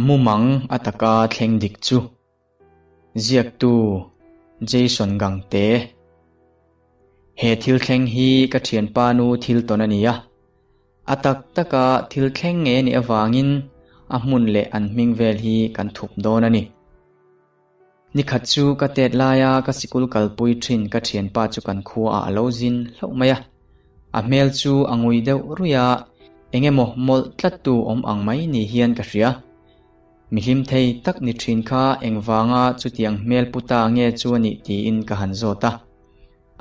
Mumang a taka thleng dik chu. Ziaktu Jason Gangte. He thil thleng hi ka thianpa nu thil tawn a ni a. A tak taka thil thleng nge nih avangin a hmun leh an hming vel hi kan thup dawn a ni. Nikhat chu ka tet laia ka sikul kalpui thin ka thianpa chu kan khuaah a lo zin hlauh mai a. A hmel chu a ngui deuh ruih a, eng emaw mawlh tlattu awm ang mai ni hian ka hria. Mi hlim thei tak ni thin kha engvanga chutiang hmel pu ta nge chu a nih tiin ka han zawt a.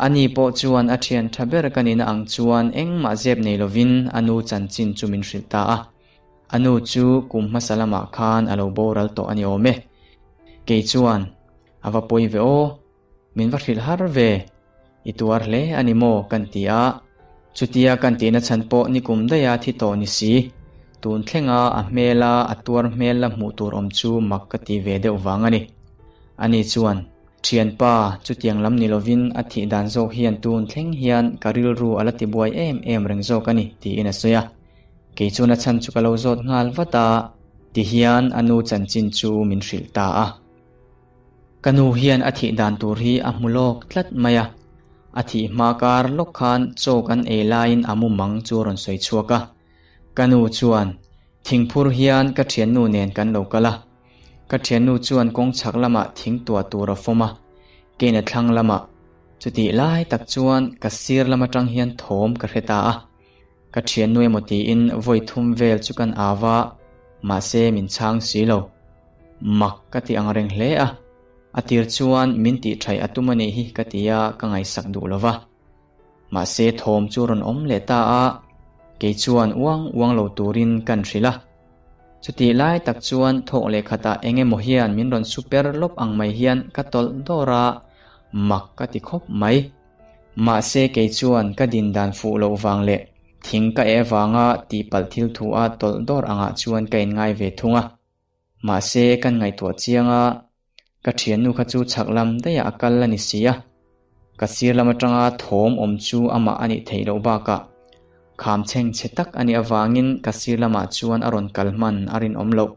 Ani pawh chuan a thian tha ber ka nihna ang chuan engmah zep nei lovin a nu chanchin chu min hrilh ta a. A nu chu kum hmasa lamah khan a lo boral tawh a ni awm e. Kei chuan, A va pawi ve aw, min va hrilh har ve, i tuar hle a ni maw kan ti a. Chutia kan tihna chhan pawh nikum daiha thi tawh ni si, tun thlenga a hmela a tuar hmel la hmuh tur awm chu mak ka ti ve deuh vang a ni. Ani chuan, Thianpa, chutiang lam ni lovin a thih dan zawk hian tun thleng hian ka rilru a la tibuai em em reng zawk a ni, tiin a sawi a. Kei chuan a chhan chu ka lo zawt nghal vat a, tihian a nu chanchin chu min hrilh ta a. Ka nu hian a thih dan tur hi a hmu lawk tlat mai a, a thih hma kar lawk khan chaw kan ei laiin a mumang chu a rawn sawi chhuak a. Ka nu chuan, Thingphur hian ka thiannu nen kan lo kal a. Ka thiannu chuan kawng chhak lamah thing tuah tur a fawm a, keina thlang lamah. Chutih lai tak chuan ka sir lam atang hian thawm ka hre ta a. Ka thiannu emaw tiin vawi thum vel chu kan au a, mahse min chhang si lo. Mak ka ti ang reng hle a, a tir chuan min tih thaih a tum a nih hi ka ti a, ka ngaihsak duh lo va. Mahse thawm chu rawn awm leh ta a, kei chuan uang uang lo turin kan hrilh a. Chutih lai tak chuan thawk leh khatah eng emaw hian min rawn su per lawp ang mai hian ka tawlh dawr a, mak ka ti khawp mai. Mahse kei chuan ka din dan fuh loh vang leh thing ka eh vanga tihpalh thil thu a tawlh dawr angah chuan ka inngai ve thung a. Mahse kan ngaihtuah chiang a, ka thiannu kha chu chhak lam daihah a kal a ni si a. Ka sir lam atanga thawm awm chu amah a nih theih loh bakah kham chheng chhe tak a nih avangin ka sir lamah chuan a rawn kal hman a rinawm loh.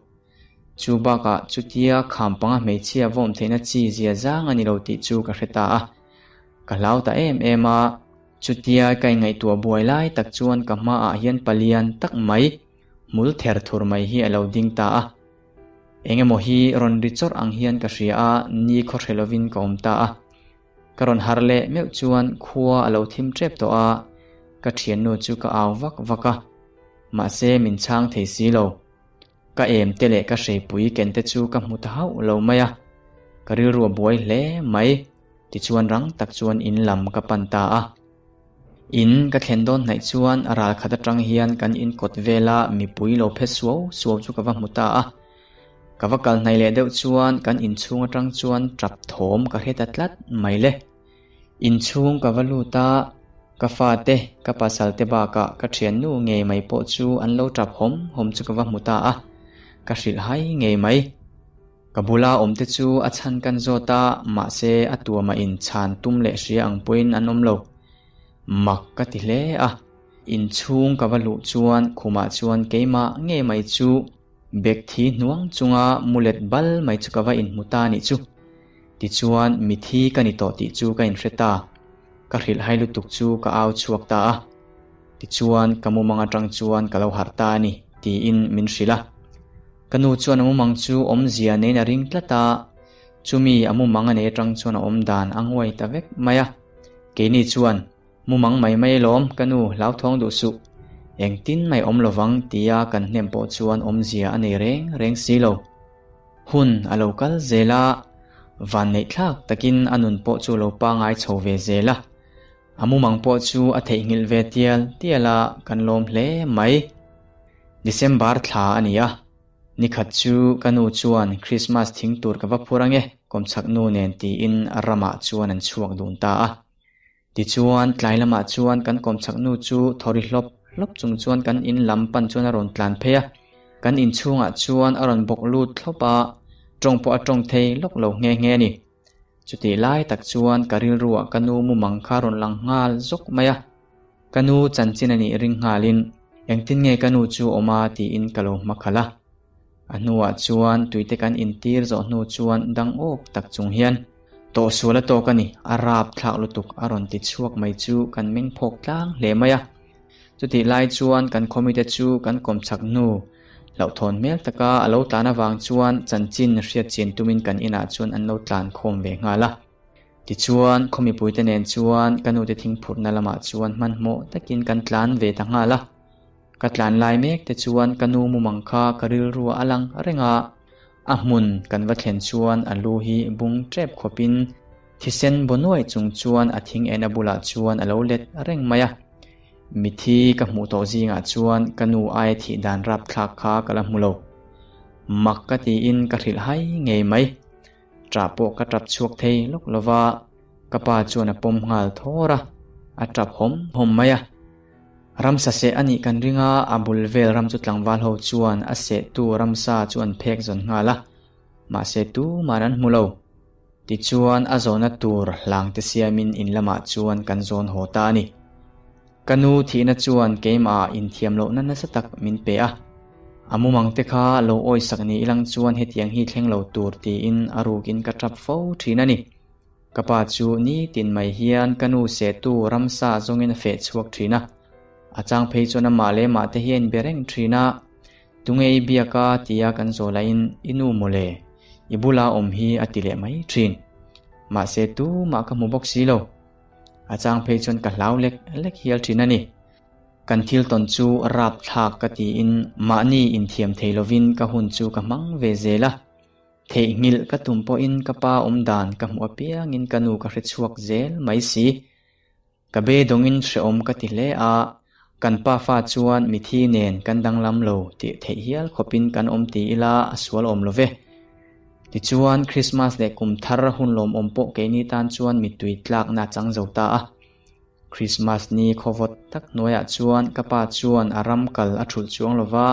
Chu bakah chutia kham panga hmeichhia vawm theihna chi zia zang a ni lo tih chu ka hre ta a. Ka hlau ta em em a, chutia ka inngaihtuah buai lai tak chuan ka hmaah hian palian tak mai hmul ther thur mai hi a lo ding ta a. Eng emaw hi rawn ri chawrh ang hian ka hria a, ni khaw hre lovin ka awm ta a. Ka rawn harh leh meuh chuan khua a lo thim tep tawh a, ka thiannu chu ka au vak vak a, mahse min chhang thei si lo. Ka em te leh ka hreipui ken te chu ka hmu ta hauh lo mai a, ka rilru a buai hle mai. Tichuan rang tak chuan in lam ka pan ta a. In ka thlen dawn hnaih chuan ral khat atang hian kan in kawt vela mipui lo phe suau suau chu ka va hmu ta a. Ka va kal hnaih leh deuh chuan kan inchhung atang chuan tap thawm ka hre ta tlat mai le. Inchhung ka va lut a, ka fate, ka pasal te bakah ka thiannu ngei mai pawh chu an lo tap hawm hawm chu ka va hmu ta a, ka hrilh hai ngei mai. Ka bula awmte chu a chhan kan zawt a, mahse a tuamah in chhan tum leh hria ang pawhin an awm lo. Mak ka ti hle a, inchhung ka va luh chuan khumah chuan keimah ngei mai chu bek thi hnuang chunga mu let bal mai chu ka va inhmu ta anih chu. Tichuan mithi ka ni tawh tih chu ka inhre ta. Ka hrilh hai lutuk chu ka au chhuak ta a. Tichuan ka mumang atang chuan ka lo harh ta a ni, tiin min hrilh a. Ka nu chuan a mumang chu awmzia neiin a ring tlat a, chumi a mumang a nei atang chuan a awm dan a nguai ta vek mai a. Keini chuan, Mumang mai mai alawm, ka nu, hlauthawng duh suh. Engtin mai awm lovang, tia kan hnem pawh chuan awmzia a nei reng reng si lo. Hun a lo kal zel a, vanneihthlak takin a nun pawh chu lo pangai chho ve zel a. A mumang pawh chu a theihnghilh ve tial tial a, kan lawm hle mai. December thla a ni a, nikhat chu ka nu chuan Christmas thing tur ka va phur ange, kawmchhak nu nen tiin ramah chuan an chhuak dun ta a. Tichuan tlai lamah chuan kan kawmchhak nu chu thawri hlawp hlawp chung chuan kan in lam pan chuan a rawn tlan phei a, kan inchhungah chuan a rawn bawk lut thlawp a, tawng pawh a tawng thei lawk lo nghe nghe a ni. Chutih lai tak chuan ka rilruah ka nu mumang kha rawn lang nghal zawk mai a. Ka nu chanchin a nih ring nghalin, Engtin nge ka nu chu awm a? tiin ka lo hma khalh a. A hnuah chuan tuite kan intir zawh hnu chuan dang awk tak chung hian, Tawhsual a tawk a ni, a rapthlak lutuk a rawn ti chhuak mai chu kan meng phawk tlang hle mai a. Chutih lai chuan kan khawmite chu kan kawm chak hnu hlauhthawn hmel taka a lo tlan avang chuan chanchin hriat chian tumin kan inah chuan an lo tlan khawm ve nghal a. Tichuan, khaw mipuite nen chuan ka nute thingphurhna lamah chuan hmanhmawh takin kan tlan ve ta nghal a. Ka tlan lai mek te chuan ka nu mumang kha ka rilru a lang reng a, a hmun kan va thlen chuan a lu hi bung tep khawpin thisen baw nuai chung chuan a thing ena bulah chuan a lo let reng mai a. Mithi ka hmuh tawh zingah chuan ka nu aia thih dan rapthlak kha ka la hmu lo. Mak ka tiin ka hrilh hai ngei mai. Ṭah pawh ka ṭap chhuak thei lawk lo va, ka pa chuan a pawm nghal thawr a, a ṭap hawm hawm mai a. Ramsa seh a nih kan ring a, a bul vel ram chu tlangval ho chuan a sehtu ramsa chu an phek zawn nghal a, mahse tuman an hmu lo. Tichuan a zawhna tur hlangte siamin in lamah chuan kan zawn haw ta a ni. Ka nu thihna chuan keimahah inthiam lohna nasa tak min pe a, a mumang te kha lo awisak ni ilang chuan hetiang hi thleng lo tur tiin a rukin ka tap fo thin a ni. Ka pa chu nitin mai hian ka nu sehtu ramsa zawngin a feh chhuak thin a, a chang phei chuan amah leh mah te hi a inbe reng thin a, Tunge i biak a tia kan zawh lahin i nu mawle, i bula awm hi a ti leh mai thin. Mahse tumah ka hmu bawk si lo. A chang phei chuan ka hlau lek lek hial thin a ni. Kan thil tawn chu rapthlak ka tiin mahni inthiam thei lovin ka hun chu ka hmang ve zel a. Theihnghilh ka tum pawhin ka pa awmdan ka hmuh apiangin ka nu ka hre chhuak zel mai si. Ka beidawngin hrehawm ka ti hle a, kan pa fa chuan mithi nen kan danglam lo tih theih hial khawpin kan awm ti ila a sual awm lo ve. Tichuan, Krismas leh kum thar hun lawmawm pawh keini tan chuan mittui tlakna a chang zo ta a. Krismas ni khawvawt tak hnuaiah chuan ka pa chuan a ram kal a thulh chuang lo va,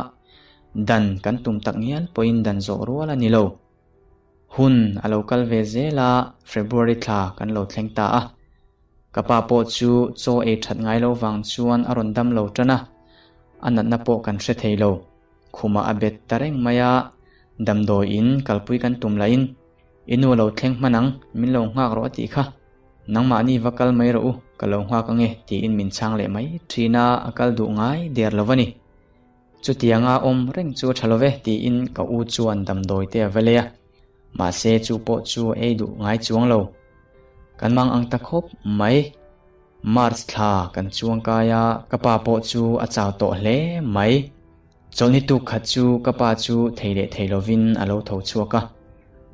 dan kan tum tak ngial pawhin dan zawh rual a ni lo. Hun a lo kal ve zel a, February thla kan lo thleng ta a. Ka pa pawh chu chaw ei that ngai lo vang chuan a rawn dam lo tan a, a natna pawh kan hre thei lo. Khumah a bet ta reng mai a, damdawi in kalpui kan tum lahin, I nu a lo thleng hman ang, min lo nghak rawh a tih kha. Nangmahni va kal mai rawh u, ka lo nghak ange tiin min chhang leh mai thin a, a kal duh ngai der lo a ni. Chutianga awm reng chu a tha lo ve tiin ka u chuan damdawi te a va lei a, mahse chu pawh chu a ei duh ngai chuang lo. Kan mang ang ta khawp mai. March thla kan chuang kai a, ka pa pawh chu a chau tawh hle mai. Chawlhni tuk khat chu ka pa chu thei leh thei lovin a lo tho chhuak a.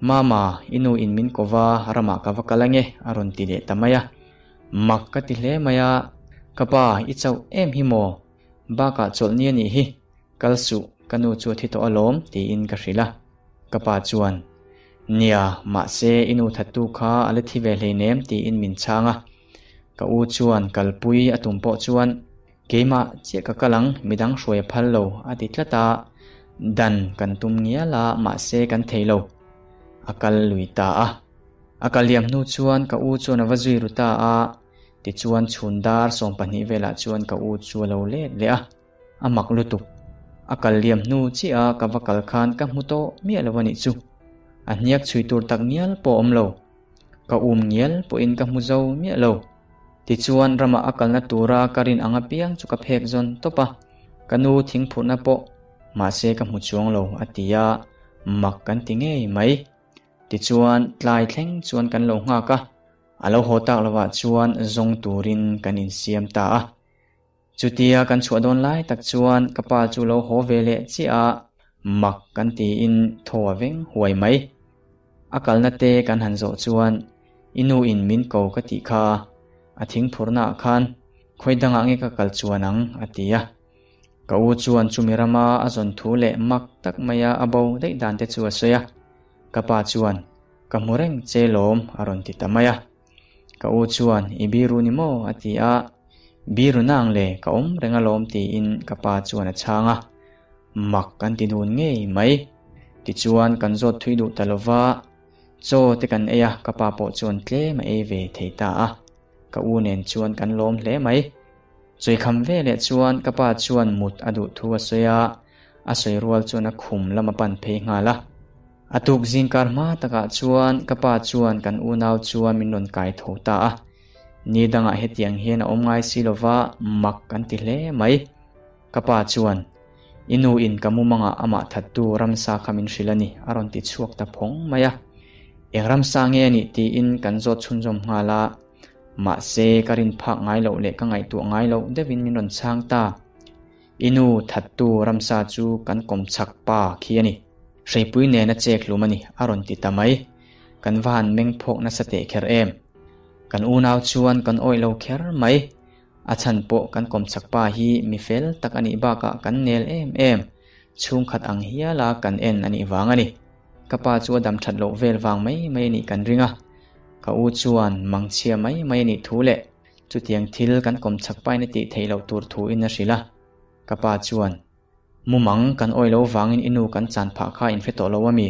Mama, i nu in min ko va, ramah ka va kal ange a rawn ti leh ta mai a. Mak ka ti hle mai a, ka pa i chauh em hi maw? Bakah chawlhni a nih hi, kal suh, ka nu chu a thi tawh alawm, tiin ka hrilh a. Ka pa chuan, Nia, mahse i nu thattu kha a la thi ve hleinem, tiin min chhang a. Ka u chuan kalpui a tum pawh chuan, Keimah chiah ka kal ang, midang hruai a phal lo, a ti tlat a. Dan kan tum ngial a, mahse kan thei lo. A kal lui ta a. A kal liam hnu chuan ka u chuan a va zui ru ta a. Tichuan chhun dar 20 velah chuan ka u chu a lo let leh a, a mak lutuk. A kal liam hnu chiah a ka va kal khan ka hmu tawh miah lo a nih chu. A hniak chhui tur tak ngial pawh a awm lo. Ka um ngial pawhin ka hmu zo miah lo. Tichuan ramah a kalna tura ka rin ang apiang chu ka phek zawn tawp a, ka nu thingphurhna pawh mahse ka hmu chuang lo a ti a, mak kan ti ngei mai. Tichuan tlai thleng chuan kan lo nghak a. A lo haw tak lovah chuan zawng turin kan insiam ta a. Chutia kan chhuah dawn lai tak chuan ka pa chu lo haw ve leh chiah a, mak kan tiin thaw a veng huai mai. A kalna te kan han zawh chuan i nu in min ko ka tih kha, a thingphurhnaah khan khawi dangah nge ka kal chuan ang a ti a. Ka u chuan chumi rama a zawn thu leh mak tak maia a bo daih dan te chu a sawi a. Ka pa chuan Ka hmu reng che lawm a rawn ti ta mai a. Ka u chuan i biru ni maw a ti a, Biru nang le ka awm reng alawm tiin ka pa chuan a chhang a. Mak kan ti dun ngei mai. Tichuan kan zawt thui duh ta lova, chaw te kan ei a, ka pa pawh chuan tlem a ei ve thei ta a. Ka u nen chuan kan lawm hle mai. Chawikham veleh chuan ka pa chuan mut a duh thu a sawi a. A sawi rual chuan a khum lam a pan phei nghal a. A tuk zingkar hma takah chuan ka pa chuan kan unau chuan min rawn kai tho ta a. Ni dangah hetiang hian a awm ngai si lova mak kan ti hle mai. Ka pa chuan, I nu in ka mumangah amah thattu ramsa kha min hrilh a ni, a rawn ti chhuak ta phawng mai a. Eng ramsa nge a nih tiin kan zawt chhunzawm nghal a. Mahse, ka rin phak ngai loh leh ka ngaihtuah ngai loh deuhin min rawn chhang ta. I nu thattu ramsa chu kan kawmchhak pa khi a ni. Hreipui nena chek hlum a ni, a rawn ti ta mai. Kan va han meng phawk nasa teh kher em. Kan unau chuan kan awih lo kher mai. A chhan pawh kan kawmchhak pa hi mi fel tak a nih bakah kan nel em em, chhungkhat ang hiala kan en a nih vang a ni. Ka pa chu a dam that loh vel vang mai mai a nih kan ring a. Ka u chuan mangchhia mai mai a nih thu leh chutiang thil kan kawmchhak pain a tih theih loh tur thuin a hrilh a. Ka pa chuan, Mumang kan awih lo vangin i nu kan chan phah kha in hre tawh lo a mi?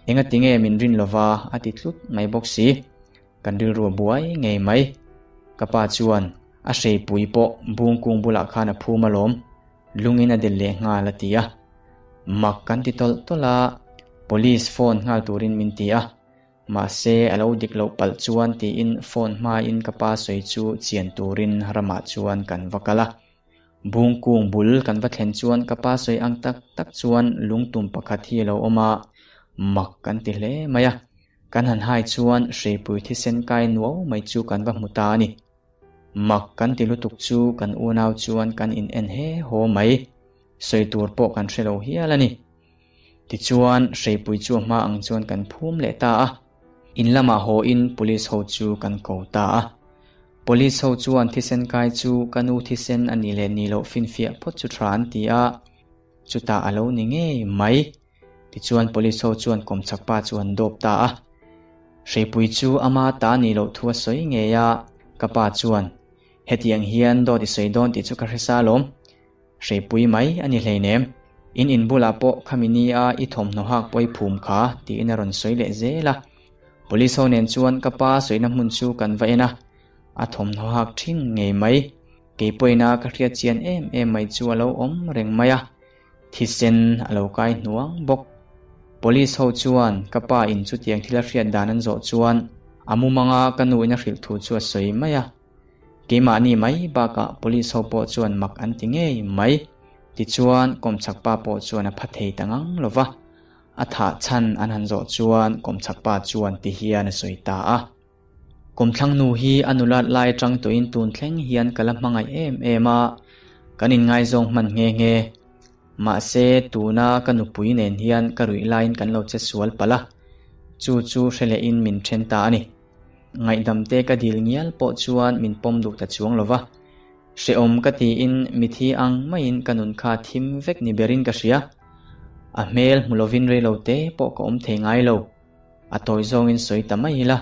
Engati nge min rin lova a ti tlut mai bawk si. Kan rilru a buai ngei mai. Ka pa chuan a hreipui pawh bungkung bulah khan a phum alawm, lungin a del leh nghal a ti a. Mak kan ti tawlh tawlh a, Police phone nghal turin min ti a. Mahse a lo dik loh palh chuan tiin phone hmain ka pa sawi chu chian turin ramah chuan kan va kal a. Bungkung bul kan va thlen chuan ka pa sawi ang tak tak chuan lungtum pakhat hi a lo awm a, mak kan ti hle mai a. Kan han hai chuan hreipui thisen kai nuau mai chu kan va hmu ta a ni. Mak kan ti lutuk chu kan unau chuan kan in en he haw mai. Sawi tur pawh kan hre lo hial a ni. Tichuan hreipui chu a hma ang chuan kan phum leh ta a. In lamah haw in police ho chu kan ko ta a. Police ho chuan thisen kai chu ka nu thisen a nih leh nih loh finfiah phawt chu tha an ti a, chutah a lo ni ngei mai. Tichuan police ho chuan kawmchhak pa chu an dawp ta a. Hreipui chu ama ta nih loh thu a sawi ngei a, ka pa chuan, Hetiang hian dawt i sawi dawn tih chu ka hre sa alawm. Hreipui mai a ni hleinem. In in bulah pawh khami nia i thawmhnaw hak pawi phum kha tiin a rawn sawi leh zel a. Police ho nen chuan ka pa sawina hmun chu kan va en a, a thawmhnaw hak thin ngei mai. Kei pawina ka hriat chian em em mai chu a lo awm reng mai a, thisen a lo kai hnuang bawk. Police ho chuan ka pa in chutiang thil a hriat dan an zawh chuan a mumanga ka nu in a hrilh thu chu a sawi mai a. Keimahni mai bakah police ho pawh chuan mak an ti ngei mai. Tichuan kawmchhak pa pawh chuan a pha thei ta ngang lo va, a thah chhan an han zawh chuan kawmchhak pa chuan ti hian a sawi ta a. Kawmthlang nu hi a nulat lai atang tawhin tun thleng hian ka la hmangaih em em a, kan inngaizawng hman nghe nghe. Mahse tuna ka nupui nen hian ka ruih laiin kan lo che sual palh a, chu chu hre lehin min then ta a ni. Ngaihdam te ka dil ngial pawh chuan min pawm duh ta chuang lo va. Hrehawm ka tiin mithi ang maiin ka nun kha thim vek ni berin ka hria. A hmel hmu lovin reilo te pawh ka awm thei ngai lo. A tawi zawngin sawi ta mai ila.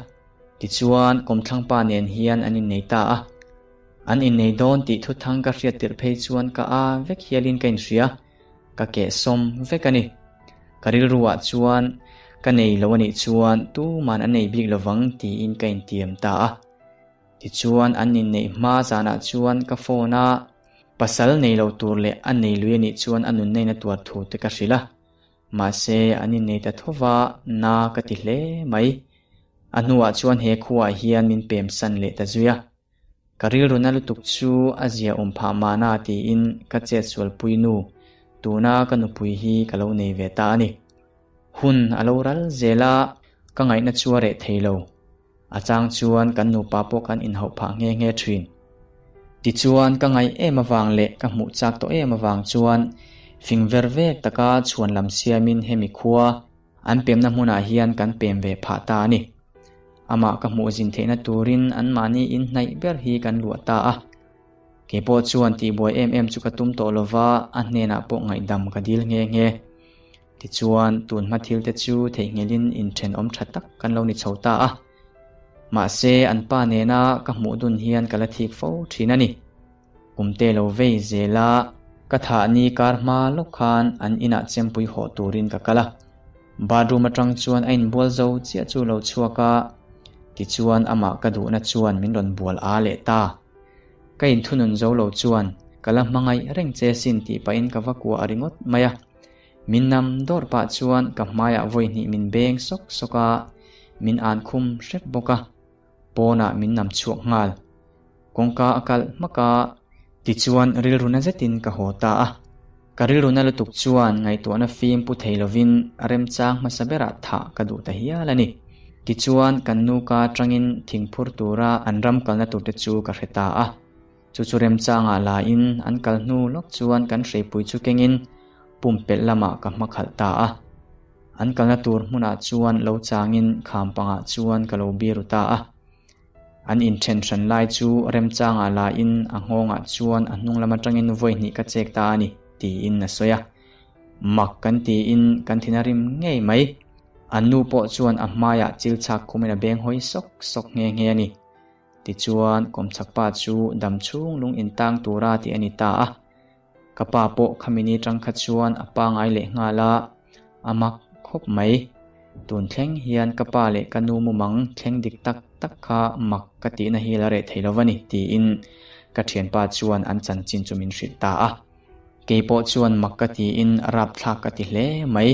Tichuan kawmthlangpa nen hian an innei ta a. An innei dawn tih thuthang ka hriat tirh phei chuan ka a vek hialin ka inhria. Ka kehsawm vek a ni. Ka rilruah chuan ka nei lo a nih chuan tuman an nei bik lovang tiin ka intiam ta a. Tichuan an inneih hma zanah chuan ka phone a, pasal nei lo tur leh a nei lui a nih chuan a nunna in a tuar thu te ka hrilh a. Mahse an innei ta tho va, na ka ti hle mai. A hnuah chuan he khuaah hian min pemsan leh ta zui a. Ka rilru na lutuk chu a zia awm phah mahna tiin ka chet sualpui nu, tuna ka nupui hi ka lo nei ve ta a ni. Hun a lo ral zel a, ka ngaihna chu a reh thei lo. A chang chuan kan nupa pawh kan inhauh phah nghe nghe thin. Tichuan ka ngaih em avang leh ka hmuh chak tawh em avang chuan fing ver vek taka chhuan lam siamin hemi khua an pemna hmunah hian kan pem ve phah ta a ni. Amah ka hmuh zin theihna turin anmahni inhnaih ber hi kan luah ta a. Kei pawh chuan tihbuai em em chu ka tum tawh lova, a hnenah pawh ngaihdam ka dil nghe nghe. Tichuan, tun hma thil te chu theihnghilhin inthenawm tha tak kan lo ni chho ta a. Mahse, an pa nena ka hmuh dun hian ka la thik fo thin a ni. Kumte lo vei zel a, ka thah ni kar hma lawk khan an inah chempui hawh turin ka kal a. Bathroom atang chuan a inbual zo chiah chu lo chhuak a, tichuan amah ka duhna chuan min rawn bual a leh ta. Ka inthunun zo lo chuan ka la hmangaih reng che sin tih pahin ka va kuah ringawt mai a. Min nam dawrh pah chuan ka hmaiah vawi hnih min beng sawk sawk a, min an khum hrep bawk a, pawnah min nam chhuak nghal. Kawngka a kalh hmak a, tichuan rilru na zetin ka haw ta a. Ka rilru na lutuk chuan ngaihtuahna fim pu thei lovin remchang hmasa berah thah ka duh ta hial a ni. Tichuan kan nuka atangin thingphur tura an ram kalna turte chu ka hre ta a. Chu chu remchangah la in an kal hnu lawk chuan kan hreipui chu kengin pumpelh lamah ka hma khalh ta a. An kalna tur hmunah chuan lo changin kham pangah chuan ka lo biru ta a. An inthen hran lai chu remchangah la in a nghawngah chuan a hnung lam atangin vawi hnih ka chek ta a ni, tiin a sawi a. Mak kan tiin kan thin a rim ngei mai. An nu pawh chuan a hmaiah chil chhak khumin a beng hawi sawk sawk nghe nghe a ni. Tichuan, kawmchhakpa chu dam chhung lung intang tura tih a ni ta a. Ka pa pawh khami ni tang kha chuan a pangai leh nghal a, a mak khawp mai. Tun thleng hian ka pa leh ka nu mumang thleng dik tak tak kha mak ka tihna hi la reh thei lo va ni, tiin ka thianpa chuan an chanchin chu min hrilh ta a. Kei pawh chuan mak ka tiin rapthlak ka ti hle mai.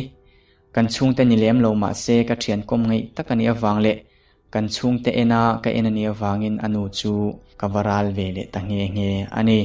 Kan chhungte ni lem lo mah se ka thian kawm ngaih tak a nih avang leh Kan chhungte ena ka en a nih avangin a nu chu ka va ral ve leh ta nghe nghe a ni.